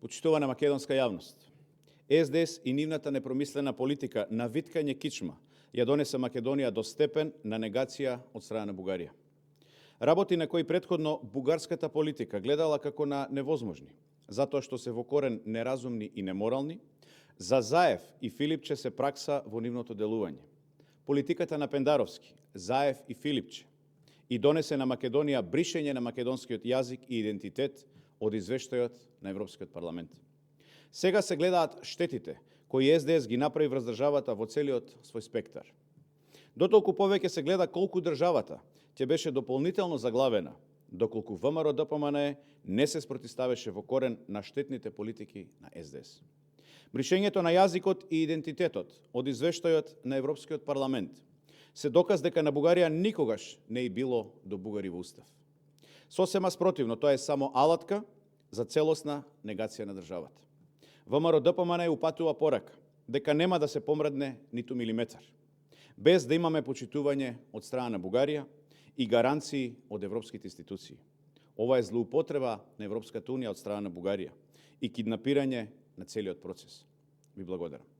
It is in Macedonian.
Почитувана македонска јавност, СДС и нивната непромислена политика на виткање кичма ја донесе Македонија до степен на негација од страна на Бугарија. Работи на кои претходно бугарската политика гледала како на невозможни, затоа што се во корен неразумни и неморални, за Заев и Филипче се пракса во нивното делување. Политиката на Пендаровски, Заев и Филипче и донесе на Македонија бришење на македонскиот јазик и идентитет од извештајот на Европскиот парламент. Сега се гледаат штетите кои СДС ги направи врз државата во целиот свој спектар. Дотолку повеќе се гледа колку државата ќе беше дополнително заглавена, доколку ВМРО ДПМН не се спротивставеше во корен на штетните политики на СДС. Бришењето на јазикот и идентитетот од извештајот на Европскиот парламент се доказ дека на Бугарија никогаш не и било до бугари во устав. Сосема спротивно, тоа е само алатка за целосна негација на државата. ВМРО ДПМН упатува порака дека нема да се помрдне ниту милиметар, без да имаме почитување од страна на Бугарија и гаранции од европските институции. Ова е злоупотреба на Европската унија од страна на Бугарија и киднапирање на целиот процес. Ви благодарам.